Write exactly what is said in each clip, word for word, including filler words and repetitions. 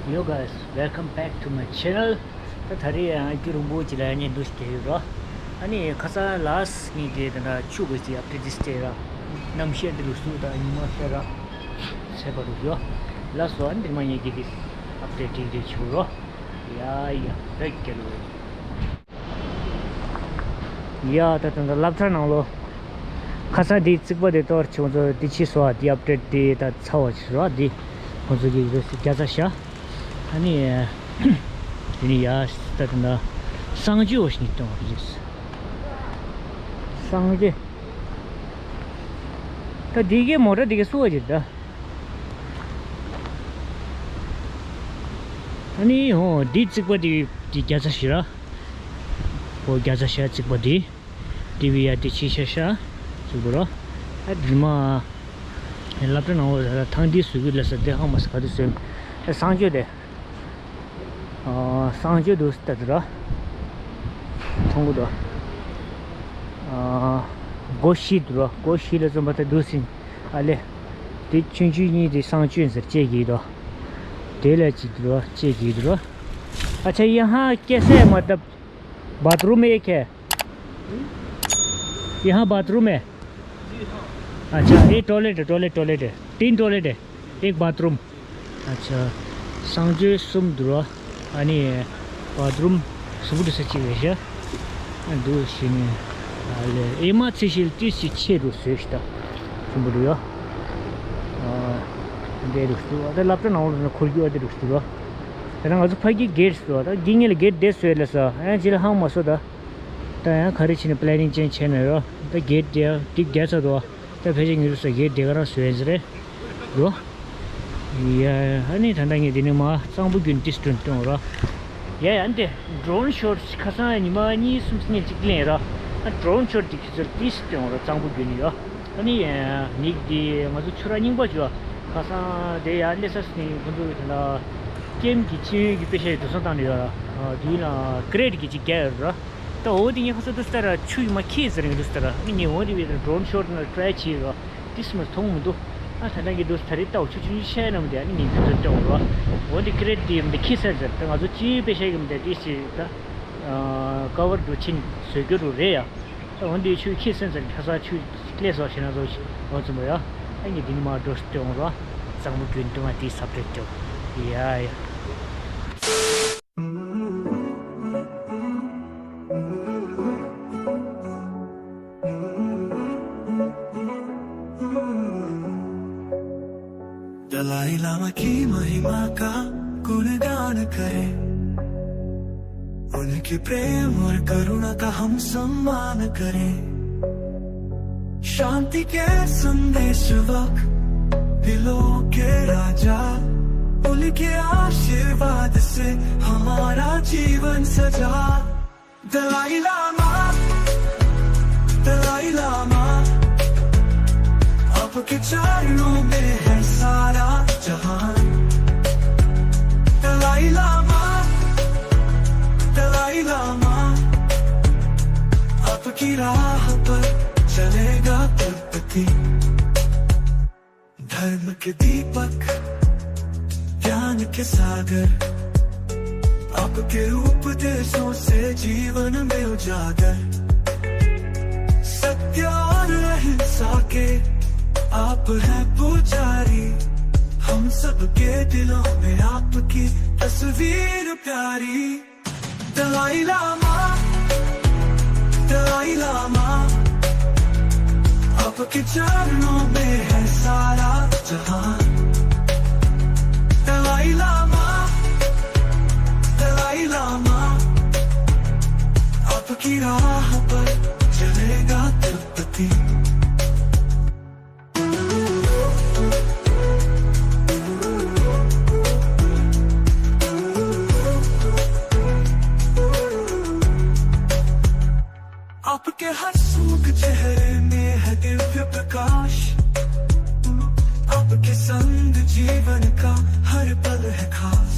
Yo guys, welcome back to my channel. ད་ད་རེས་ཡང་རྒྱུན་རིང་པོ་ཅིག་ལ་ཡང་བསྙད་དུ་སྐྱེལ་ཡོད་ར། ཨ་ནི་ཁ་སང་ལ་སི་ངས་དེ་ད་ཆུ་གི་སི་ཨབ་ཌེཊ་དེ་སྤྲད་ར། གནམ་གཤིས་འདི་རུ་སུ་ད་ཉི་མ་ཤར་ར། ཚེས་པ་རུ་ཡོ། ལ་སོ་ཨ་ནི་འདི་མ་ངས་ཀྱི་དེ་ཨབ་ཌེཊ་དེ་དེ་ཆུ་རོ། ཡ་ཡ་རེད་སྐྱེལ་ལོ། ཡ་ད་ད་ད་སློབ་གྲྭ་ནང་ལོ། ཁ་སང་དེའི་རྩིག་པ་དེ་གཏོར་ཆེ་ཁོང་ཚོ་དེ་ཕྱིས་སོ་ཨ་དེ་ཨབ་ཌེཊ་དེ་ད་ཚ་བ་ཆེ་ར་དེ། ཁོང་ཚོ་གི་རེ་སི་བརྒྱ་རྩ་བཞག་ཨ་ནི། དེ་ནི་ཡ་ད་ད་ད་གསང་སྤྱོད་འོ་ཞིག་གཏོང་བ་རེད། གསང་སྤྱོད། ད་དེ་གའི་མོ་ཊ་དེ་གའི་སུ་བ་ཅིག་ད། ཨ་ནི་ཧོ་དེ་རྩིག་པ་དེ་དེ་བརྒྱ་རྩ་བཞི་ར། ཧོ་བརྒྱ་རྩ་བཞི་རྩིག་པ་དེ། ཏི་ཝི་ཡ་ཏི་ཆི་ཤ་ཤ་ཟུག་རོ། ཨ་དྲི་མ། སློབ་གྲྭ་ནང་འོ་ད་ཐང་དེ་ཟུག་གི་ལ་ས་དེ་ཧང་མ་ས་ག་དུ་སོན། ཨ་གསང་སྤྱོད་དེ། ཨ་གསང་སྤྱོད་དུ་ལྟ་དུ་རོ། ཐོང་གུ་དུ། ཨ་སྒོ་བཞི་དུ་རོ། སྒོ་བཞི་ལ་བཙོན་པ་ད་དུ་སིན། ཨ་ལེ། དེ་ཆུང་ཆུང་གཉིས་དེ་གསང་སྤྱོད་ཟེར་བཅད་ཀྱི་དོ། དེ་ལ་ཅི་དུ་རོ་བཅད་ཀྱི་དུ་རོ། ཨ་ཆ་ཡ་ཧ་སྐྱེ་སའི་མ་ཏབ། बाथरूम है एक है। यहाँ बाथरूम है। अच्छा, ये टॉयलेट है, टॉयलेट, टॉयलेट है। तीन टॉयलेट है, एक बाथरूम। अच्छा, གསང་སྤྱོད་གསུམ་འདུག་ར། ཨ་ནི་བཱཐ་རུམ་གཟུགས་པོ་འདྲ་ས་གཅིག་རེད་ཤག་འདུག་ཞེས་ནས། ཨ་ལས་ཨེ་མ་ཚེ་ཤེལ་ཏིས་ཀྱི་ཆེད་དུ་བཟོས་ཤིག་ད་གསུམ་པོ་འདུག་ཡ། ཨ་འདྲའི་རིགས་འདུག་ད་སློབ་གྲྭ་ནང་ལ་འཁོར་རྒྱུག་ཨ་དེ་རིགས་འདུག་ར། ད་ནང་ང་ཚོ་ཕ་གི་གེ་ཊི་འདུག་ད་གི་ངེད་ལ་གེ་ཊི་དེ་བཟོས་ལ་ས་ཨ་ཅི་ལ་ཧང་མ་སོ་ད། ད་ཡང་ག་རེ་བྱས་ནས་པི་ལེ་ནིང་ཅན་བྱས་ནས་རོ། ད་གེ་ཊི་དེ་ཡང་ཏིག་རྒྱ་ཚ་དོ། ད་ཕལ་ཆེར་ངེད་རུ་ས་གེ་ཊི་དེ་ག་རང་བཟོས་ཡིན་ཟེར་རེད་རོ། ཡ་ཨ་ནི་ད་ལྟ་ངས་འདི་ནས་མ་གཙང་པོ་རྒྱུན་ཏིས་སྒྲོན་སྟོན་རོ། ཡ་ཡ་འདི་ཌོ་རོན་ཤོ་ཊི་ཁ་སང་ཉི་མ་གཉིས་གསུམ་ངས་གཅིག་ལེན་རོ། ཨ་ཌོ་རོན་ཤོ་ཊི་འདི་ཁྱེད་ཚོར་ཏིས་སྟོན་རོ། གཙང་པོ་རྒྱུན་ཡོ། ཨ་ནི་མིག་འདི་ང་ཚོ་ཆུ་ར་རྙིང་པ་བྱོས། ཁ་སང་དེ་ཡ་ལེ་སས་ནི་ཁོང་ཚོ་གི་དེ་ན་ཀེམ་གི་ཅི་ཡོན་གི་པེ་ཤ་ཡི་འགྲོ་སོང་བཏང་ནས་ཡོད་ར། དུས་ན་ཀི་རེ་ཊི་གི་ཅིག་རྒྱག་ཡོད་ར། ད་འོ་དེ་ངས་ཁ་སང་དུ་སྟ་ར་ཆུ་ཡི་མ་ཁྱེད་ཟེར་ངས་དུ་སྟ་ར་ཨ་ནི་ངས་འོ་དེ་བས་ཌོ་རོན་ཤོ་ཊི་ན་ཊ་རའེ་བྱས་ར། ཏིས་མ་མཐོང་མི་འདུག་ཨ་ད་ལྟ་ངས་དུ་ད་རེས་ལྟ་བ་ཆུ་ཆུ་ཆུ་ཤ་ཡ་ནམ་དེ་ཨ་ནི་ངས་དུ་ཚོད་ལྟ་བ་ར། འོ་དེ་ཀི་རེ་ཊི་དེ་ཡི་མ་དེ་ཁྱེད་ཟེར་ཟེར་ད་ང་ཚོ་ཅི་ཡོན་པེ་ཤ་ཡི་མ་དེ་ཏིས་ཅི་ད། ཀ་བར་འགྲོ་ཕྱིན་བཟོས་རྒྱུ་རུ་རེད་ཡ། ད་འོན་ཏེ་ཆུ་ཁྱི་སེམས་ཚར་ཁ་ས་ཆུ་ཀླད་སོགས་ཞེ་ན་བཟོ་ཞིག་འོ་ཙམ་པ་ཡ། ཨ་ནི་འདི་ནི་མ་འགྲོ་སྟེ་འོང་རོ། གཙང་པོ་རྒྱུན་དུ་ང་དེའི་སབ་རེད་ཀྱོ། ཡ་ཡ། दलाई लामा की महिमा का गुणगान करें, उनके प्रेम और करुणा का हम सम्मान करें। शांति के संदेशवक, दिलों के राजा, उनके आशीर्वाद से हमारा जीवन सजा। दलाई लामा, दलाई लामा, आपके चरणों में है सारा जहान। दलाई लामा, दलाई लामा, आपकी राह पर चलेगा तिब्बती। धर्म के दीपक, ज्ञान के सागर, आपके उपदेशों से जीवन में उजागर। सत्य और अहिंसा के आप हैं पुजारी, हम सबके दिलों में आपकी तस्वीर प्यारी। दलाई लामा, दलाई लामा, आपके चरणों में है सारा जहां। दलाई लामा, दलाई लामा, आपकी राह पर चलेगा तिब्बती। आपके हर सूख चेहरे में है दिव्य प्रकाश। आपके संग जीवन का हर पल है खास।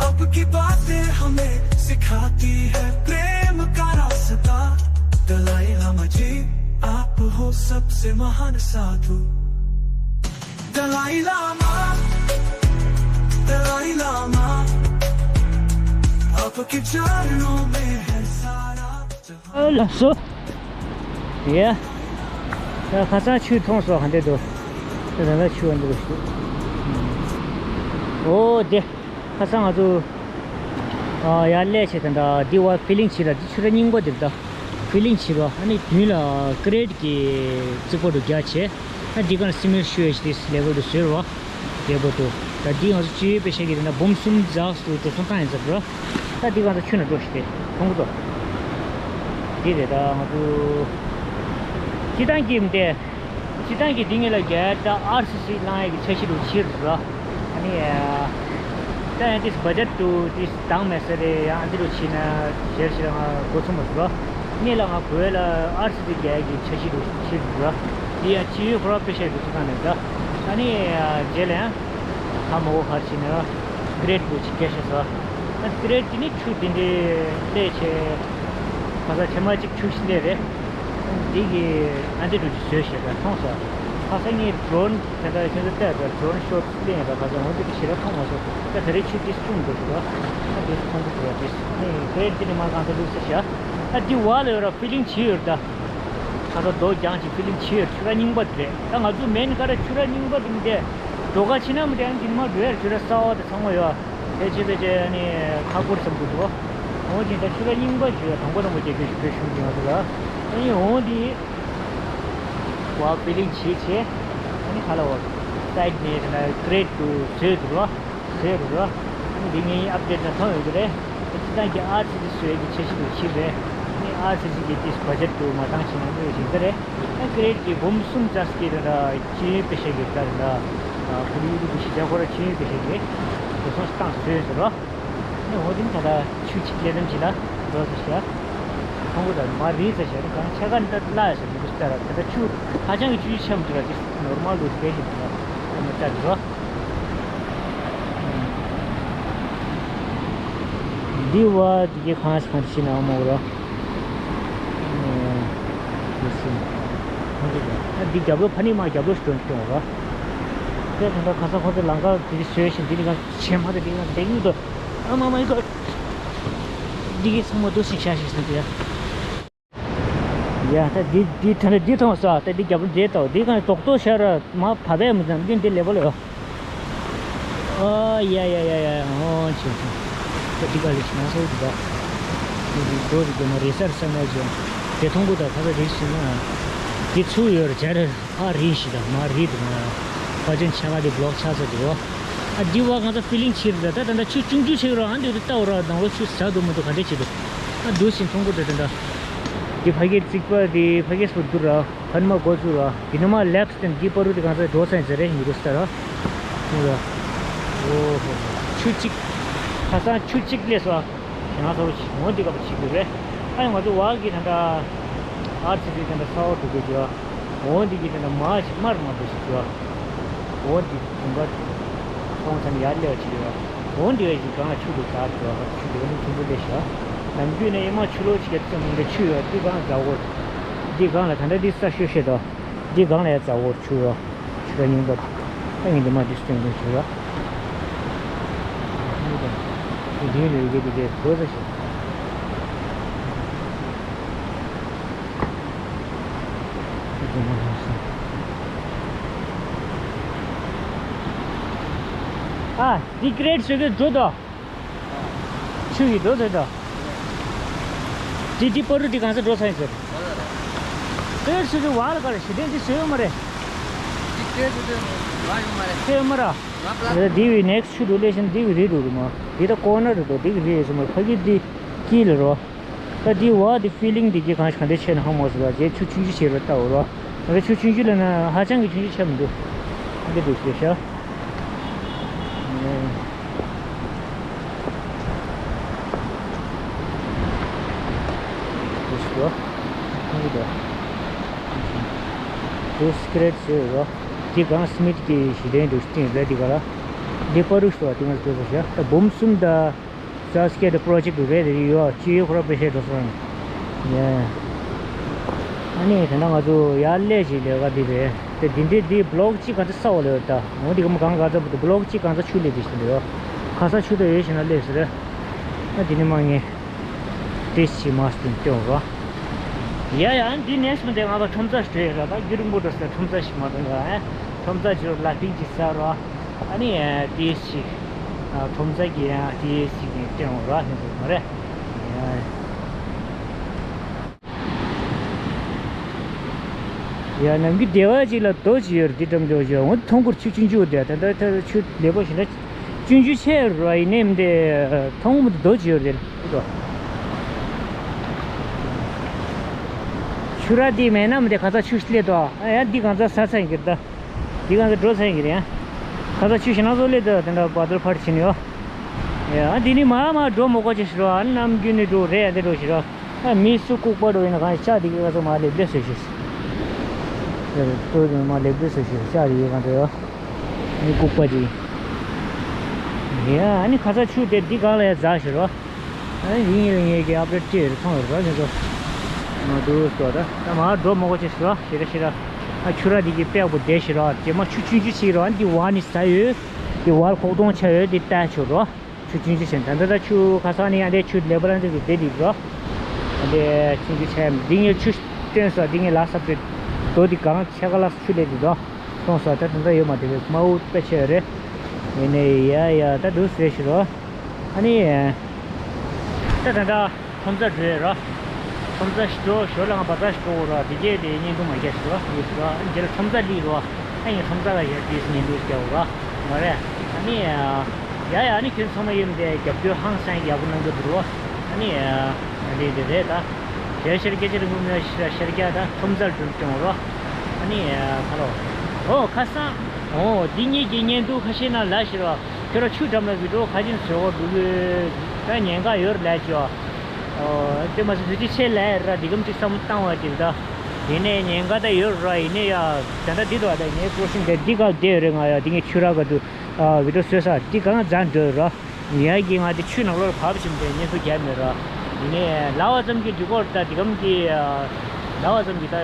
आपकी बातें हमें सिखाती है प्रेम का रास्ता। दलाई लामा जी, आप हो सबसे महान साधु। दलाई लामा, ཨ་ལགས་སོ། ཡ། ད་ཁ་སང་ཆུ་མཐོང་སོང་། ཧ་འདྲེ་འདུག་ད་ད་ལྟ་ཆུ་ཨ་འདྲེ་འདུག་ཨོ་དེ། ཁ་སང་ང་ཚོ་ཨ་ཡར་སླེབས་བྱས། ད་ད་འདི་བ་ཕི་ལིང་བྱེད་ད། འདི་ཆུ་ར་རྙིང་པ་འདི་རེད་ད། ཕི་ལིང་བྱེད་རོགས། ཨ་ནི་མདུན་ལ་ཀི་རེད་ཀྱི་རྩིག་པ་དུ་རྒྱག་བྱས། ཨ་འདི་ག་ན་སི་མེན་ཤུ་ཡ་ཞིག་དེ་ལེ་བལ་དུ་བཟོས་རོགས། རྒྱལ་པོ་དུ། ད་འདི་ང་ཚོ་སྤྱི་པེ་ཤ་གི་དེ་འདྲ་འབུམ་གསུམ་རྫགས་སུ་འགྲོ་སོང་བཏང་ཡིན་ཚར་རོ། ད་འདི་གང་ཚོ་ཆུ་ན་འགྲོ་ཞིག་སྟེ་མཐོང་གི་འདུག་འདི་རེད་ད་ང་ཚོ། སྤྱི་བཏང་གི་མི་དེ། སྤྱི་བཏང་གི་འདི་ངེད་ལ་རྒྱལ་ད་ཨར་སི་སི་བླངས་ཡ་གི་འཆར་གཞི་རུ་ཕྱིར་རོ། ཨ་ནི། ད་ཡང་ཏིས་བ་ཇེཊ་དུ་ཏིས་དང་མེད་ས་རེད། ཡང་འདི་རུ་ཕྱིན་ན་ཞེར་ཞེར་ང་འགོ་ཚུགས་མ་སོང་རོ། ངེད་ལ་ང་བོད་ལ་ཨར་སི་སི་རྒྱལ་གྱི་འཆར་གཞི་རུ་ཕྱིན་འདུག་ར། འདི་ཡང་སྤྱི་ཡོད་ཁོ་ར་དཔེ་ཤ་རུ་ཚུགས་ག་ནས་འདྲ། ཨ་ནི་རྗེས་ལ་ཡང་ཧ་མ་གོ་ཁར་ཕྱིན་ན་ར་ཀི་རེད་དུ་ཅིག་སྐད་ཤ་ཟ། ཨ་ཀི་རེད་དེ་ནི་ཆུ་དེ་འདྲའི་སླེབས་བྱས། ཁ་ས་ཆེ་མ་གཅིག་ཆུ་ཞིག་སླེབས་རེད། འདི་གི་ཨ་འདི་རུ་ཅིག་བཟོས་བྱས་པ་མཐོང་སོང་། ཁ་ས་ངས་ཌོ་རོན་དེ་འདྲ་ཁྱོད་ཚོ་བལྟས་པ་ཌོ་རོན་ཤོ་ཊི་སླེབས་ཡིན་པ། ཁ་ས་འོ་འདི་གི་ཞེ་དྲག་མཐོང་མ་སོང་། ད་ད་རེས་ཆུ་དེ་ཆུང་འགྲོ་འདུག་ར། ཨ་དེ་མཐོང་གི་འདུག་ར། དེ་ནས་དེ་འདི་ནས་མར་གང་ཚ་བླུགས་ས་བཞག་ཨ་འདི་བ་ལ་ཡོད་ར་ཕི་ལིང་བྱེད་ཡོད་ར་ད། ཁ་ས་རྡོ་རྒྱང་ཅིག་ཕི་ལིང་བྱེད་ཡོད། ཆུ་ར་རྙིང་པ་རེད། ད་ང་ཚོ་མེན་ཀ་ར་ཆུ་ར་རྙིང་པ་འདི་མི་འདྲ། རྡོ་ཁ་ཕྱི་ན་མི་འདྲ། ཨ་འདི་མ་འགྲོ་ཡ་ཆུ་ར་གསར་བ་དེ་ཚང་མ་ཡོད། ཕལ་ཆེར་ཕལ་ཆེར་ཨ་ནི་ཁ་སྐོར་ཙམ་འདུག་འདུག་འོ་ཅིག་ད་ཆུ་ར་རྙིང་པ་ཞིག་ཡོད། དང་པོ་དང་པོ་རྒྱ་སྐད་ཞིག་བོད་གཞུང་གི་ང་ཚོ་ལ། ཨ་ནི་འོ་འདི་བ་ཕི་ལིང་བྱེད་བྱེད། ཨ་ནི་ཁ་ལ་བ་སའིཌ་ནས་དེ་ན་ཀི་རེད་དུ་བཟོས་འདུག་ལ། བཟོས་འདུག་ལ། ཨ་ནི་འདི་ངའི་ཨབ་ཌེཊ་ན་མཐོང་ཡོད་ཀྱི་རེད། ད་སྤྱི་བཏང་གི་ཨར་སི་སི་བཟོས་ཀྱི་འཆར་གཞི་འདུག་ཕྱིར་རེད། ཨ་ནི་ཨར་སི་སི་གི་ཏིས་བ་ཇེཊ་དུ་མ་བཏང་ཕྱིན་ན་འདུག་ཞིག་ད་རེད། ཨ་ཀི་རེད་ཀྱི་འབུམ་གསུམ་རྩ་སྐྱེས་དེ་འདྲ་ཅི་ཡོད་པེ་ཤ་གི་ད་རེད་ད། ཁོ་ལི་ཡུ་ཊུབ་གི་གཞི་རྒྱ་ཁོ་ར་ཆེན་ཡོད་པའི་ཞིག་གིས་དེ་སོང་སྟངས་བཟོས་ཟེར་རོ། ནི་འོ་དེ་ད་ལྟ་ཆུ་གཅིག་ལས་རིམ་གྱི་ལ་འགྲོ་ཟེར་ཤག་ཁོང་ཁོ་ད་མ་རིག་ཟེར་ཤག་ནི་གང་ཆ་ག་འདི་ལ་ཟེར་མི་འདུག་ལྟ་ར། ད་ལྟ་ཆུ་ཧ་ཅང་གི་ཆུ་ཆེ་མི་འདུག་ར། དེ་ནོར་མལ་འདུག་དེ་ཞིག་འདུག་ར། ཨ་ནི་ལྟ་རོ། འདི་བ་དེ་གི་གང་ཞིག་གང་ཞིག་ན་མོ་རོ། འདི་རྒྱབ་ལོ་ཕ་ནི་མ་རྒྱབ་ལོ་སྟོན་སྟོན་ར། དེ་དང་ཁ་ས་ཁོ་ཚོ་ལང་ཀ་དེ་བཟོས་ཤིང་དེ་ནི་ཆེ་མ་དེ་དེ་ཡང་དེ་གཉིས་དོ། ཨ་མ་མ་ཡི་གོ། འདི་གི་ཚང་མ་འདུག་ཤིང་ཤ་ཤིག་ཟིན་དེ་ཡ། ཡ་ད་འདི་འདི་ཐ་ན་འདི་མཐོང་ས་ད་འདི་རྒྱབ་ལོ་འདི་ལྟ་འདི་གང་རྡོག་རྡོག་ཤ་ར་མ་བབས་མི་ཙམ་འདི་འདི་ལེ་བ་ལ་ཡོ། ཨ་ཡ་ཡ་ཡ་ཡ་ཨོ་ཆེ་ཆེ། ད་འདི་ག་ལས་ཤི་ན་སོ་འདི་ད། འདི་འདི་རྡོ་རི་རྒྱ་མ་རེ་སར་སར་ན་ཅོ། དེ་མཐོང་གོ་ད་ཁ་ས་རེ་ཤི་ན། འདི་ཚུ་ཡོད་རེད་རེད། ཨ་རི་ཤི་ད་མ་རི་དུ་མ། ཕ་ཅན་ཆ་ག་དེ་བློག་ཆ་ས་དུ་རོ། ཨ་འདི་བ་གང་ཚ་ཕི་ལིང་ཕྱིར་ད་ད་ད་ཆུ་ཆུང་ཆུ་ཆེ་རོ། ཨ་འདི་ད་ལྟ་ར་ནང་ལོ་ཆུ་ཟ་དུ་མི་འདུག་ག་འདྲ་བྱེད་དུ། ཨ་འདུག་སེ་མཐོང་གོ་ད་ད་ད། འདི་ཕ་གིར་རྩིག་པ་འདི་ཕ་གིར་སུ་འདུག་ར། ཕན་མ་འགོ་ཚུགས་ར། འདི་ནི་མ་ལེབ་སྟེ་འདི་པ་རུ་དེ་གང་ཚ་འགྲོ་ས་ཡིན་ཟེར་རེད་ཡིན་འདུག་ས་ར། ཧུ་ར། ཨོ་ཧོ་ཧོ། ཆུ་གཅིག་ཁ་སང་ཆུ་གཅིག་སླེབས་སོ། ཡང་ཚོར་ཞིག་འོང་འདི་ག་པ་ཞིག་འདུག་རེད། ཨ་ཡང་ང་ཚོ་བག་གི་ད་ལྟ་ཨར་སི་སི་ད་ལྟ་ས་འོག་ཏུ་དགོས་རྒྱུ། འོང་འདི་གི་ད་ལྟ་མ་ཞིག་མར་མ་འགྲོ་ཞིག་རྒྱུ། འོང་འདི་དུང་ག་ཁོང་ཚ་ནི་ཡར་སླེབས་ཅིག་ཡོད། འོང་འདི་བས་ཞིག་གང་ལ་ཆུ་འདུག་ཟ་རྒྱུ། ཆུ་འདི་ག་ནི་ཆུ་འབུ་སླེབས་ཤག་ནམ་རྒྱུན་ནས་ཨེ་མ་ཆུ་ལོག་ཅིག་ག་ཙམ་འདི་ཆུ་ཡོད། འདི་གང་ལ་ཟ་འོ། འདི་གང་ལ་ད་ལྟ་འདི་ས་ཤོད་ཤེད་དོ། འདི་གང་ལ་ཡ་ཚ་འོར་ཆུ་རོ། ཆུ་ར་རྙིང་པ། ཨ་ཡིན་འདི་མ་འདི་སྟོན་གྱི་ཆུ་ར། འདི་འདི་ལས་ཀྱི་འདི་གའི་བོད་ས་ཞིག་ཨ་འདི་ཀི་རེད་ཟེར་གི་འགྲོ་དོ། ཆུ་ཡི་འགྲོ་ཟེར་དོ། འདི་འདི་པ་རུ་འདི་གང་ས་འགྲོ་ས་ཡིན་ཟེར། དེ་ཆུ་གི་བར་ལ་ག་རེ་ཞི་བདེ་འདི་བཟོས་ཡོད་མ་རེད། འདི་དེ་ཆུ་དེ་ང་ཡོད་མ་རེད། དེ་ཡོད་མ་རེད། ང་པ་ལ། འདི་བི་next ཆུ་འགྲོ་ལས་ཤིང་འདི་བི་རི་འགྲོ་རུ་མ། འདི་ད་ཀོ་ནར་རེད་དོ། འདི་གི་རི་ཡོད་ས་མ་ཕ་གི་འདི་དཀྱིལ་ལ་རོ། ད་འདི་བ་འདི་ཕི་ལིང་འདི་གི་གང་ཞིག་ག་འདྲ་ཆེ་ན་ཧ་མོ་ཟེར་ལ་རྗེས་ཆུ་ཆུང་ཆུང་བྱེད་རོ་ལྟ་འོ་རོ། ང་ད་ཆུ་ཆུང་ཆུང་ལ་ན་ཧ་ཅང་གི་ཆུང་ཆུང་ཆགས་མི་འདུག་འདི་འདུག་ཟེར་ཤག་འདི་སྐྲེད་ཟེར་རོ། འདི་གང་སྨིད་ཀྱི་ཞི་བདེ་འདུག་སྟེང་རེད་འདི་ག་ལ། འདི་པ་རུ་སོ་འདི་ང་ཚོ་ཟེར་ཤག་ད་འབུམ་གསུམ་ད། ས་སྐྱེ་དེ་པྲོ་ཇེཀ་རེད་དེ་ཡོད་ཅི་ཡོད་ཁོ་ར་པེ་ཤེ་འགྲོ་སོང་། ཡ། ཨ་ནི་དེ་འདྲ་ང་ཚོ་ཡར་སླེབས་ཤིག་ལས་ཀ་འདི་རེད་དེ། འདི་འདྲའི་འདི་བློག་གཅིག་ག་ཚོད་ས་འོག་ལ་ཡོད་ད། འོ་འདི་ག་མ་གང་ག་ཚོད་པོ་འདི་བློག་གཅིག་གང་ཚོད་ཆུ་སླེབས་དེ་ཞིག་འདི་ཡོད། ཁ་ས་ཆུ་དེ་ཡོད་ཞིག་ན་སླེབས་ཟེར། དེ་ནི་མ་ངས་ཏེས་ཅི་མ་སྟོན་སྟོན་རོ། ཡ་ཡ། འདི་ནེགས་མི་འདི་ང་ལ་ཁྲོམ་ཚ་སྤྲོད་ར། ད་རྒྱུ་རིང་པོ་འགྲོ་ས་ཁྲོམ་ཚ་ཞིག་མ་སྟོན་ར། ཁྲོམ་ཚ་འཇོར་ལ་ཕིང་ཅི་ས་ར། ཨ་ནི་ཏེས་ཅི་ཁྲོམ་ཚ་གི་ཡ་ཏེས་ཅི་གི་སྟོན་ར་ཧེ་འདུག་མ་རེད། ཡ་ནམ་གི་སྡེ་བ་ཅིག་ལ་རྡོ་ཅིག་ཡོད་རེད། འདི་འགྲམ་འཇོག་ཅིག་འོ་མཐོང་གུར་ཆུ་ཆུང་ཆུང་དེ་ད་ད་ད་ཆུ་ལེགས་པོ་ཞིག་ན། ཆུང་ཆུང་ཆེ་ར་ཡིན་ནའི་མི་འདི་མཐོང་མི་འདི་རྡོ་ཅིག་ཡོད་རེད་དོ། ཆུ་ར་འདི་མེད་ན་མི་འདི་ག་ཚ་ཆུ་སླེབས་དོ། ཨ་ཡ་འདི་གང་ཚ་ས་ཚ་ཡིན་གི་རེད་ད། འདི་གང་ཚ་འགྲོ་ཚ་ཡིན་གི་རེད་ཡ། ག་ཚ་ཆུ་ཞིག་ན་བཟོ་སླེབས་དོ། དེ་འདྲ་བ་དོར་ཕར་ཕྱིན་ཡོ། ཡ་འདི་ནི་མ་མ་འགྲོ་མོ་གོ་ཅི་ཞིག་རོ། ཨ་ནམ་རྒྱུན་ནི་འགྲོ་རེད་ཡ་འདི་འགྲོ་ཞིག་རོ། ཨ་མི་སུ་ལྐུགས་པ་འགྲོ་ཡིན་ན་གང་ཡིན་ལྕགས་འདི་གི་ག་ཚོད་མ་ལེབ་ལེ་སོ་ཤི། ཏོ་ཡིན་མ་ལེབ་ལེ་སོ་ཤི་ལྕགས་འདི་གི་གང་འགྲོ་ཡོ། མི་ལྐུགས་པ་ཅིག་ཡ་ཨ་ནི་ཁ་ཚ་ཆུ་དེ་འདི་གང་ལ་ཡ་འཛག་ཤི་རོ། ཨ་ནི་ཡིན་ཡིན་ངེད་ཀྱི་ཨ་པྲེ་ཏྲེ་རེ་མཐོང་ཡོད་རོ་ཁྱེད་ཚོ། མ་འདུག་སོ་ད་ད་མ་འགྲོ་མོ་གོ་ཅི་ཤི་རོ་ཤི་ར་ཤི་ར། ཨ་ཆུ་ར་འདི་གི་པད་པོ་བསྡད་ཤི་རོ། རྗེས་མ་ཆུ་ཆུང་ཆུ་ཞིག་རོ། ཨ་འདི་བ་ནི་ཟ་ཡོད། འདི་བར་ཁོག་སྟོང་ཆ་ཡོད། འདི་ལྟ་ཆོག་རོ། ཆུ་ཆུང་ཆུ་ཆེན་ད་ལྟ་ད་ཆུ་ཁ་སང་ནས་ཡང་འདྲེ་ཆུ་ལེ་བ་རང་ཚོ་གི་བསྡད་འདུག་རོ། འདི་ཆུང་ཆུ་ཆེན་འདི་ངས་ཆུ་སྟོན་སོ་འདི་ངས་ལ་སབ་དེ་རྡོ་འདི་གང་ཆེ་ག་ལ་ཆུ་ལེ་འདུག་རོ། སོང་སོ་ད་ད་ལྟ་ཡོད་མ་དེ་བས་མ་འུ་དཔེ་ཆེ་རེད། ཡིན་ནའི་ཡ་ཡ་ད་འདུག་ཟེར་ཤི་རོ། ཨ་ནི། ད་ད་ད། ཁྲོམ་ཚ་འགྲོ་ཡོད་ར། ཁྲོམ་ཚ་ཞིག་འགྲོ་ཞོར་ལ་ང་བ་ཚ་ཞིག་འགྲོ་ར། དེ་རྗེས་དེ་བརྙན་ཐུང་མ་རྒྱག་ཞིག་ར་ཡོད་ར། རྗེས་ལ་ཁྲོམ་ཚ་ལི་ར། ཨ་ཡིན་ཁྲོམ་ཚ་ལ་ཡར་དེས་བརྙན་ཐུང་རྒྱག་ར། མ་རེད། ཨ་ནི། ཡ་ཡ་ཨ་ནི་ཁྱོད་ཚང་མ་ཡིན་དེ་རྒྱབ་སྐྱོར་ཧང་སང་ཡག་པོ་གནང་གི་འདུག་ར། ཨ་ནི། དེ་དེ་རེད་ད། ཞེ་ཤར་སྐད་ཆ་རིང་པོ་མེད་ཤ་ཤར་རྒྱག་ད་ཁྲོམ་ཚ་འགྲོ་སྐྱོང་ར། ཨ་ནི། ཁ་ལོ། ཨོ་ཁ་སང་། ཨོ་འདི་གཉིས་ཀྱི་བརྙན་ཐུང་ཁ་ཤས་ན་ལ་ཞིག་ར། ཁྱོད་ར་ཆུ་འགྲམ་ལ་བི་ཌིའོ་ཁ་ཅིན་བཟོ་བ་འགྲོ་གི་ད་ཉེན་ཁ་ཡོད་རེད་ལབ་ཀྱི་ཡོད། ཨོ་དེ་མ་ཟད་བཟོ་རྒྱུ་ཆེ་ལབ་ར་འདི་གམ་ཅིག་བསམ་བློ་བཏང་བ་ཅིག་ད། ཡིན་ནའི་ཉེན་ཁ་ད་ཡོད་ར་ཡིན་ནའི་ཡ། ད་ལྟ་འདི་དོ་ད་ངའི་སྤྲོ་ཤིང་དེ་འདི་ག་བསྡད་ཡོད་རེད། ང་ཡ་འདི་ངའི་ཆུ་ར་ག་དུ་ཨ་བི་ཌིའོ་བཟོས་ས་འདི་གང་འཛག་འགྲོ་ཡོད་ར། ཡ་གི་ང་འདི་ཆུ་ནང་ལོགས་བབས་ཕྱིན་པའི་བརྙན་ཐུང་རྒྱབ་མེད་ར། ཡིན་ནའི་ལབ་པ་ཙམ་གྱི་འདི་སྐོར་ད་འདི་གམ་གྱི་ལབ་པ་ཙམ་གྱི་ད།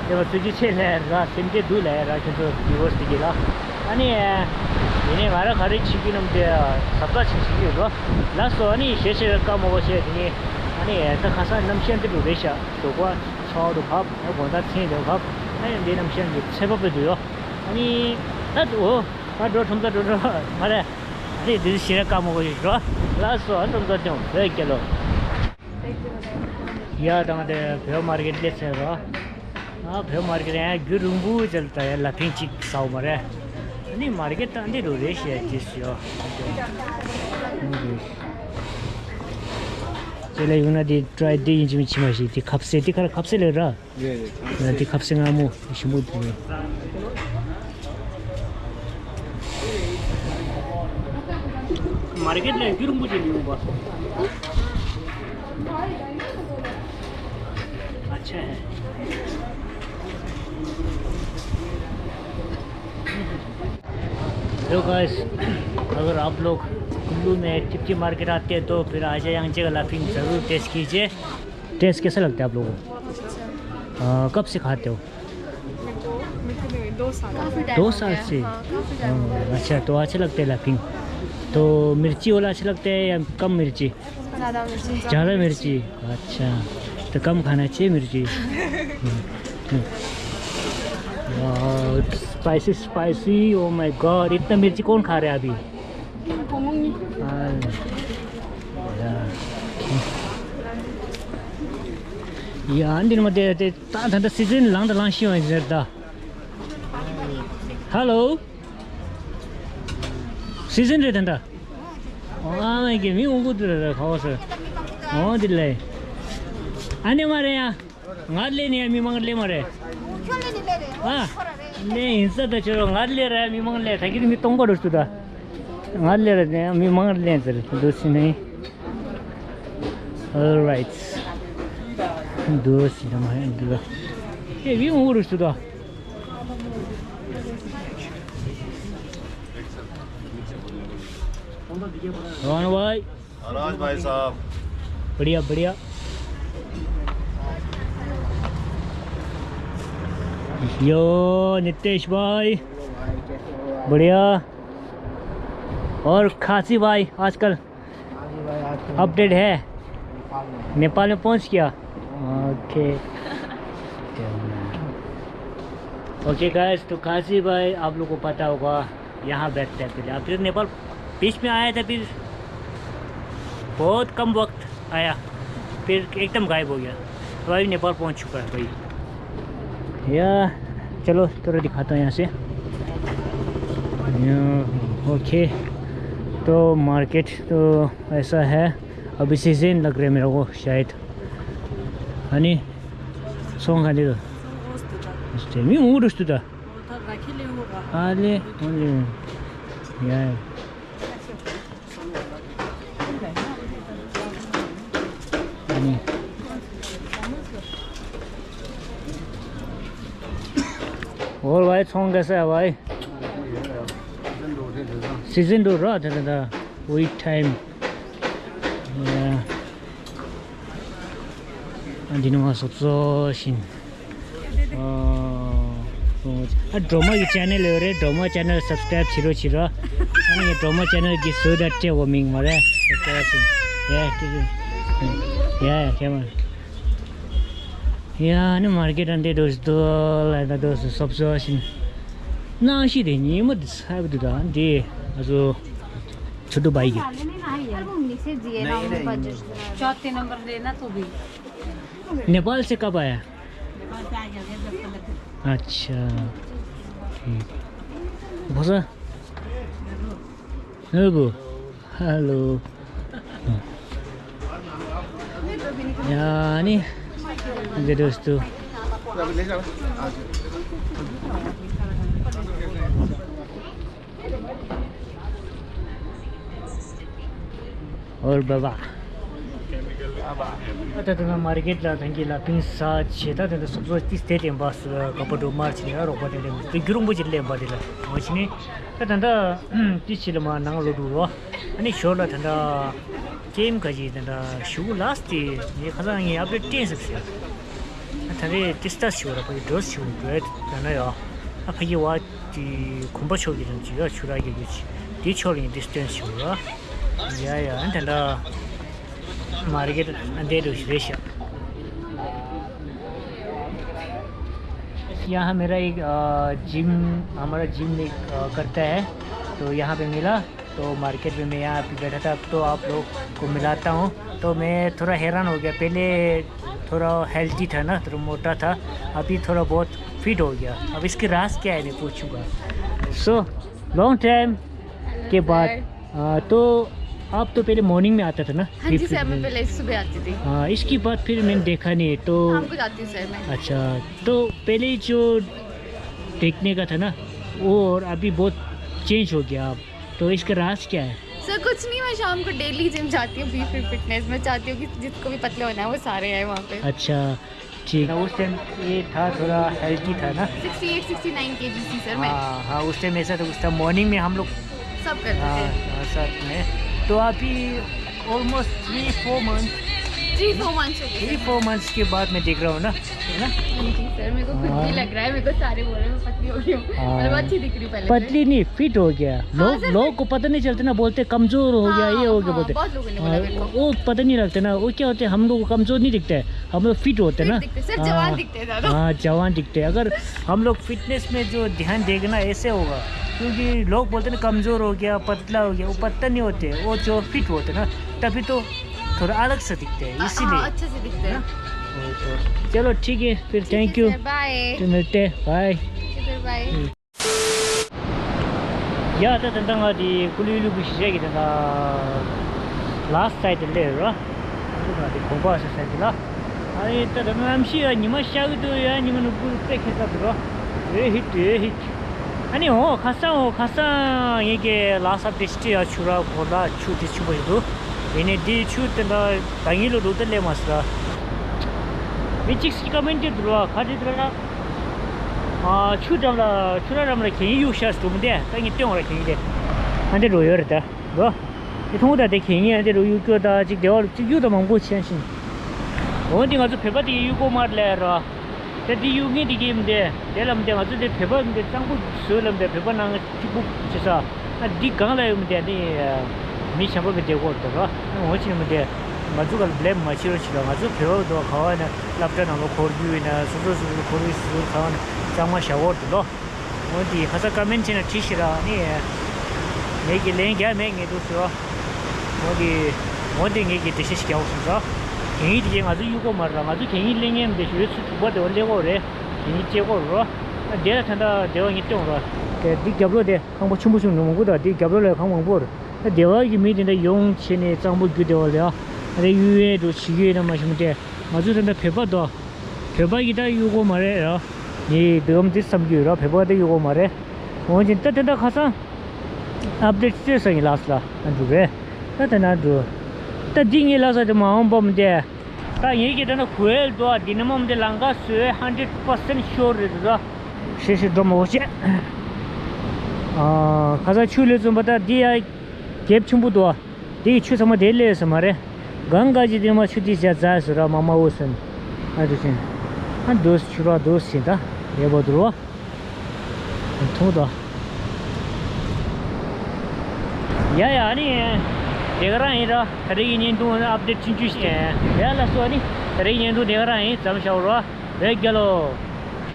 དེ་བ་ཚོད་ཅི་ཆེ་ལས་ར་སེམས་ཅན་སྡུག་ལས་ར་ཁྱོད་ཚོ་བི་ཝར་སི་དེ་གི་ལ། ཨ་ནི། ཡིན་ནའི་ང་ར་ག་རེ་བྱེད་རྒྱུ་རྣམས་དེ་ཟབ་ཚགས་ཆེ་བྱེད་ཀྱི་ཡོད་རོ། ལགས་སོ་ཨ་ནི་ཞེ་ཞེ་བཀའ་མོལ་བ་བྱས་དེ་ནི། ཨ་ནི་ད་ཁ་སང་གནམ་གཤིས་འདི་འདྲ་རེད་ཤག་ཞོགས་པ་ཚ་བ་འདུག་བབ་ཨ་དགོང་དག་མཚན་འདུག་བབ་ཨ་ནི་འདི་གནམ་གཤིས་འདི་ཚ་བ་དཔེ་འདུག་ཡོ། ཨ་ནི། ད་འོ། ད་འགྲོ་ཁྲོམ་ཚ་འགྲོ་འགྲོ་མ་རེད། ཨ་ནི་འདི་ཞེ་ར་བཀའ་མོལ་བ་ཡོད་རོ། ལགས་སོ་ཨ་ཁྲོམ་ཚ་སྐྱོང་བོད་རྒྱལ་ལོ། ཡ་དང་དེ་བོད་མར་ཀེཊ་སླེབས་ཚར་རོ། ཨ་བོད་མར་ཀེཊ་ཡང་རྒྱུན་རིང་པོ་ཅིག་ད་ཡ་ལ་ཕིང་གཅིག་ཟ་བ་མ་རེད། ཨ་ནི་མར་ཀེཊ་ད་འདི་རུ་རེད་ཤག་ཅེས་ཡོ། ཅེ་ལ་ཡོང་ན་དེ་ཀྲའི་དེ་ཡིན་གཅིག་མིན་གཅིག་མ་ཞིག་དེ་ཁ་ཟས་དེ་ཁ་ཁ་ཟས་ལས་ར། ཡ་དེ་ཁ་ཟས་སྔ་མོ་ཞིམ་པོ་འདུག་མར་ཀེཊ་ལ་རྒྱུན་རིང་པོ་ཅིག་མི་ཡོང་པ། अच्छा है। हेलो गाइस, अगर आप लोग कुल्लू में टिपटी मार्केट आते हैं तो फिर आजा यांगचे का लाफिंग ज़रूर टेस्ट कीजिए। टेस्ट कैसा लगता है आप लोगों को? बहुत अच्छा। अ, कब से खाते हो? मेरे को, मेरे को नहीं, दो साल हो गए। दो साल से? हाँ, काफी टाइम हो गया। अच्छा, तो अच्छा लगता है लाफिंग। तो मिर्ची वाला अच्छा लगता है या कम मिर्ची? ज़्यादा मिर्ची। ज़्यादा मिर्ची। अच्छा, तो कम खाना चाहिए मिर्ची। वाह, spicy, spicy, oh my God, इतना मिर्ची कौन खा रहा है अभी? ཡ་འདི་ནི་མ་དེ་དེ་ད་ད་ད་སི་ཛན་ལང་ད་ལང་ཤི་ཡོང་ཟེར་ད། ཧ་ལོ། སི་ཛན་རེད་ད་ད། ཨ་མ་གི་མི་འོང་གི་འདུག་ར་ཁ་བ་སོ། འོང་འདི་ལས། ཨ་ནེ་མ་རེད་ཡ། ང་ལས་ནས་མི་མང་ལས་མ་རེད། ཁྱོད་ལས་ནས་ལས་རེད། ཨ། ཁོ་ར་རེད། ལས་ཡིན་ས་ད་ཁྱོད་ར་ང་ལས་ར་མི་མང་ལས་ད་གི་མི་སྟོང་པ་རུ་སུ་ད། ང་ལས་ར་ནས་མི་མང་ལས་ཟེར་འདུག་སི་ནས། All right. འདུག་སི་ད་མ་ཡིན་འདུག་ད། ཨེ་མི་འོང་རུ་སུ་ད། रोहन भाई। राज भाई साहब। बढ़िया, बढ़िया। यो नितेश भाई। बढ़िया। और खासी भाई आजकल। अपडेट है। नेपाल में पहुंच गया। ओके। ओके गाइस, तो काजी भाई आप लोग को पता होगा, यहाँ बैठते हैं पहले। अब फिर नेपाल बीच में आया था, फिर बहुत कम वक्त आया, फिर एकदम गायब हो गया। तो अभी नेपाल पहुंच चुका है भाई। या, चलो थोड़ा दिखाता हूँ यहाँ से। या, ओके, तो मार्केट तो ऐसा है। अभी सीजन लग रहा है मेरे को शायद। अनि सोंग खाने तो। मी मूड उस्तु त। आले, आले। या। अनि। और भाई, सोंग कैसा है भाई? सीजन दो रहा था, था, था। वही टाइम। या। ཨ་འདི་ནི་མ་སོ་སོ་བཞིན། ཨ་སྒྲོལ་མ་གི་ཅེ་ནལ་ཡོད་རེད། སྒྲོལ་མ་ཅེ་ནལ་སབ་སི་ཀ་རེབ་བྱེད་རོགས་བྱེད་རོགས། ཨ་ནི་ངའི་སྒྲོལ་མ་ཅེ་ནལ་གྱི་བཟོ་ལྟ་སྤྲད་འོ་མིང་མ་རེད། སབ་སི་ཀ་རེབ་བྱེད། ཡ་ཡ་ཁྱེད་མ། ཡ་ནི་མར་ཀེ་ཊ་འདི་འདུག་འདུག་ལ་ད་འདུག་སོ་སོ་བཞིན། ནང་ཤི་དེ་ཉིན་མོ་དེ་ཚ་བ་འདུག་ད་འདི་ང་ཚོ། छोटू भाई के। अरे वो नीचे दिए ना, उनका जो चौथे नंबर लेना तो भी। नेपाल से कब आया? नेपाल से आ गया, दस पन्द्रह दिन। अच्छा, ठीक। भोसा? हेलो। हेलो। यानी, ये दोस्तों। और बाबा। ད་ལྟ་ང་མར་ཀེ་ཊི་ལ་ཐང་གི་ལ་ཕིང་ས་ཆེ་ད་ད་ལྟ་སོབ་སོབ་ཏིས་ཏེ་ལེན་པ་སུ་ཀ་པ་འགྲོ་མར་ཕྱིན་ཡ་རོགས་པ་དེ་ལེན་པ་དེ་རྒྱུ་རོང་པོ་ཅིག་ལེན་པ་དེ་ལ་འོ་ཕྱིན་ནི་ད་ད་ད་ཏི་ཆི་ལ་མ་ནང་ལོ་འགྲོ་རོ། ཨ་ནི་ཞོར་ལ་ད་ད་ཀེམ་ག་ཅིག་ད་ད་ཞུ་ལ་སི་ཏི་ངས་ཁ་སང་ངས་ཨབ་ཌེཊ་སྟོན་ཟེར་ཟེར། ད་རེས་ཏི་སི་ཏ་ཞུ་ར་ཕ་གི་འགྲོ་ཞུ་འགྲོ་ད་ན་ཡ་ཨ་ཕ་གི་བ། དེ་གོམ་པ་ཕྱོགས་ཀྱི་རང་ཅིག་ཡ་ཆུ་རག་གི་ཡོད་ཅིག་དེ་ཕྱོགས་ལ་ཡིན་ཏེ་སྟོན་ཞུ་ར། ཡ་ཡ་ཨ་དེ་འདྲ་མར་ཀེ་ཊི་ཨ་འདྲ་རུ་རེད་ཤག यहाँ मेरा एक अ, जिम हमारा जिम में अ, करता है, तो यहाँ पे मिला। तो मार्केट में मैं यहाँ पे बैठा था, तो आप लोग को मिलाता हूँ। तो मैं थोड़ा हैरान हो गया, पहले थोड़ा हेल्दी था ना, थोड़ा मोटा था, अभी थोड़ा बहुत फिट हो गया। अब इसके राज क्या है मैं पूछूंगा। सो लॉन्ग टाइम के बाद। आ, तो आप तो पहले मॉर्निंग में आता था ना? हाँ जी सर, मैं पहले सुबह आती थी। हाँ, इसके बाद फिर मैंने देखा नहीं तो। शाम को जाती हूँ सर मैं। अच्छा, तो पहले जो देखने का था ना, वो और अभी बहुत चेंज हो गया आप। तो इसका राज क्या है? सर कुछ नहीं, मैं शाम को डेली जिम जाती हूँ, बी फिट फिटनेस। मैं चाहती हूँ कि जिसको भी पतले होना है वो सारे आए वहाँ पे। अच्छा, ठीक। ना उस टाइम ये था, थोड़ा हेल्दी था ना। Sixty eight sixty nine KG थी सर मैं। हाँ हाँ, उस टाइम ऐसा था, उस टाइम मॉर्निंग में हम लोग सब करते हाँ थे। हाँ, साथ में। तो अभी almost three four month. Three four months हो गए थ्री सर। फोर मंथ्स के बाद मैं देख रहा हूँ ना, है ना? हाँ जी सर, मेरे को खुद भी हाँ। लग रहा है, मेरे को सारे बोल रहे हैं मैं पतली हो गई हूँ। हाँ। मतलब अच्छी दिख रही हूँ पहले से। पतली नहीं, फिट हो गया। हाँ लोग सर, लोगों फिट। को पता नहीं चलता ना, बोलते कमजोर हो गया, हाँ, ये हो गया हाँ, बोलते। बहुत लोगों ने बोला हाँ, मेरे को। वो पता नहीं लगता ना, वो क्या होते हैं, हम लोग को कमजोर नहीं दिखते हैं, हम लोग फिट होते हैं फिट ना। दिखते सर, हाँ। जवान दिखते हैं ज्यादा। हाँ, जवान दिखते हैं। अगर हम लोग फिटनेस में जो ध्यान देगा ना, ऐसे होगा। क्योंकि लोग बोलते हैं ना, कमजोर हो गया, पतला हो गया, वो पतला नहीं होते, वो जो फिट होते ना, तभी तो थोड़ा अलग सा दिखते हैं, हाँ, इसीलिए। हाँ, अच्छे से दिखते हैं। वो तो चलो ठीक है, फिर ठीक है थैंक यू। Sir, bye. फिर मिलते हैं, बाय। ठीक है सर, बाय। हम्म। ཡ་ད་ད་ད་ང་དེ་ཀུ་ལུ་ལུ་གི་གཞིས་ཆགས་ཀྱི་ད་ད་ལ་སི་ཊི་སའེ་ཌི་ལ་སླེབས་ར། ང་ཚོ་ད་དེ་གོམ་པ་ཟེར་ས་དེ་ལ། ཨ་ནི་ད་ད་གནམ་གཤིས་ཡ་ཉི་མ་ཤར་གི་འདུག་ཡ་ཉི་མ་ནུབ་གི་དཔེ་ཁེ་ས་འདུག་ར། ཨེ་ཧི་ཏེ་ཨེ་ཧི། ཨ་ནི་འོ་ཁ་སང་འོ་ཁ་སང་ངེད་ཀྱི་ལ་སི་ཊི་སའེ་ཌི་ཡ་ཆུ་ར་གོ་ལ་ཆུ་དེ་ཆུ་པ་ཞིག་འདུག་ཡིན་ནའི་དེ་ཆུ་དེ་འདྲ་ད་ངེད་ལོ་འགྲོ་ད་སླེབས་མ་སོང་ར། མི་གཅིག་གིས་ཀ་མེན་ཊི་འདུག་ར་ག་རེ་འདུག་ར། ཨ་ཆུ་འགྲམ་ལ་ཆུ་ར་འགྲམ་ལ་གད་སྙིགས་གཡུག་ཤག་ཟེར་འདུག་མི་འདི་ད་ངས་སྟོན་བ་ར་གད་སྙིགས་དེ། ཨ་འདི་འགྲོ་ཡོད་རེད་ད་རོ། དེ་མཐོང་ད་དེ་གད་སྙིགས་ཨ་འདི་རུ་གཡུག་སྐྱོ་ད་ཅིག་བདེ་བ་ཅིག་གཡུག་ད་མང་པོ་ཆེན་ཞིང་། འོ་འདི་ང་ཚོ་བོད་པ་དེ་གཡུག་གོ་མ་ལས་ར། དེ་འདི་གཡུག་ངེས་དེ་གི་མི་འདི་དེ་ལ་མི་འདི་ང་ཚོ་དེ་བོད་པ་མི་འདི་གཙང་པོ་བཟོས་ལ་མི་འདི་བོད་པ་ནང་གཅིག་པུ་བྱེད་ས། ཨ་འདི་གང་ལ་ཡོད་མི་འདི་ཨ་འདི། མི་གཞན་པ་མི་བསྡད་ཀྱི་ཡོད་རེད་དོ། ཨ་འོ་ཅི་ནས་མི་བསྡད། ང་ཚོ་ག་ལ་བསླེབས་མ་བྱེད་རོགས་བྱེད་དོ། ང་ཚོ་བོད་པ་དོ་ག་བ་ན་སློབ་གྲྭ་ནང་ལོགས་འཁོར་རྒྱུ་ཡིན་ན་སོ་སོ་སོ་སོ་འཁོར་བའི་སོ་སོ་གང་ན་གཙང་མ་བཞག་ཡོད་རེད་དོ། འོ་འདི་ཁ་སང་ཀ་མེན་བྱས་ན་བྲིས་ཤིག་ར་ནི། ངེད་ཀྱི་ལན་རྒྱག་མེད་ངེས་འདུག་ཟེར་བ། འོ་འདི། འོ་འདི་ངེད་ཀྱི་འགྲེལ་བཤད་ཞིག་རྒྱག་དགོས་སོང་ཟེར། དེ་ངེད་དེ་གས་ང་ཚོ་གཡུག་གོ་མ་རེད། ང་ཚོ་གད་སྙིགས་སླེབས་མཁན་མི་འདུག་ཞུ་བའི་ཚུལ་དྲུག་པ་དེ་བ་སླེབས་ཀྱི་ཡོད་རེད། གད་སྙིགས་སྐྱེལ་ཀྱི་ཡོད་རེད། ཨ་དེ་ལ་ད་ལྟ་དེ་བ་ངས་སྟོན་རོགས། དེ་འདི་རྒྱབ་ལོགས་དེ་ཁང་པ་ཆེན་པོ་ཆུང་ཆུང་མང་པོ་འདུག་དེ་རྒྱབ་ལོགས་ལ་ཁང་མང་པོ་རེད། ཨ་དེ་བ་གི་མི་དེ་འདྲ་ཡོང་བྱས་ནས་གཙང་པོ་རྒྱུ་དེ་བ་ལ་ཨ་རེ་གཡུག་ཡས་འགྲོ་བྱེད་ཀྱི་ཡོད་ན་མ་ཤེས་མི་དེ། ང་ཚོ་ད་ལྟ་བོད་པ་དོ། བོད་པ་གིས་ད་གཡུག་གོ་མ་རེད་ར། ངས་འདི་གམ་འདི་བསམ་རྒྱུ་ཡོད་ར། བོད་པ་གིས་ད་གཡུག་གོ་མ་རེད། འོན་ཀྱང་ད་དེ་འདྲ་ཁ་སང་ཨབ་ཌེཊ་བཙལ་ས་ཡིན་ལགས་སོ་ལ་ཨ་འགྲུབ་རེད། ད་དེ་ན་འགྲུབ། ད་འདི་ངས་ལབ་ས་དེ་མ་འོངས་པ་མི་དེ། ད་ངེད་ཀྱི་ད་ནི་གོ་ཡལ་འདུག་ཨ་འདི་ནི་མ་མི་དེ་ལམ་ཁ་བཟོས་ཧན་ཌེཌ་པར་སེན་ཤོར་རེད་འདུག་ད་ཤེས་ཤེས་འགྲོ་མ་འོ་ཤེས། ཨ་ཁ་སང་ཆུ་ལས་བཙོན་པ་ད་འདི་ཡ་གེབ་ཆེན་པོ་འདུག་ཨ། དེ་གི་ཆུ་ཚང་མ་དེ་སླེབས་སོང་མ་རེད། གང་ག་ཅི་དེ་མ་ཆུ་དེ་བྱ་ཛ་སུ་ར་མ་མ་འོ་སོན། ཨ་དུ་ཆེན། ཨ་འདུག་ཆུ་ར་འདུག་ཆེན་ད། རེ་བ་འདུག་རོ། ཐུང་དོ། ཡ་ཡ་ཨ་ནི། དེ་ག་རང་ཡིན་ར། ད་རེས་ཀྱི་བརྙན་ཐུང་ཨབ་ཌེཊ་ཆུང་ཆུང་ཞིག་ཡ་ལ་སོ་ཨ་ནི། ད་རེས་ཀྱི་བརྙན་ཐུང་དེ་ག་རང་ཡིན། མཚམས་བཞག་རོ། བོད་རྒྱལ་ལོ།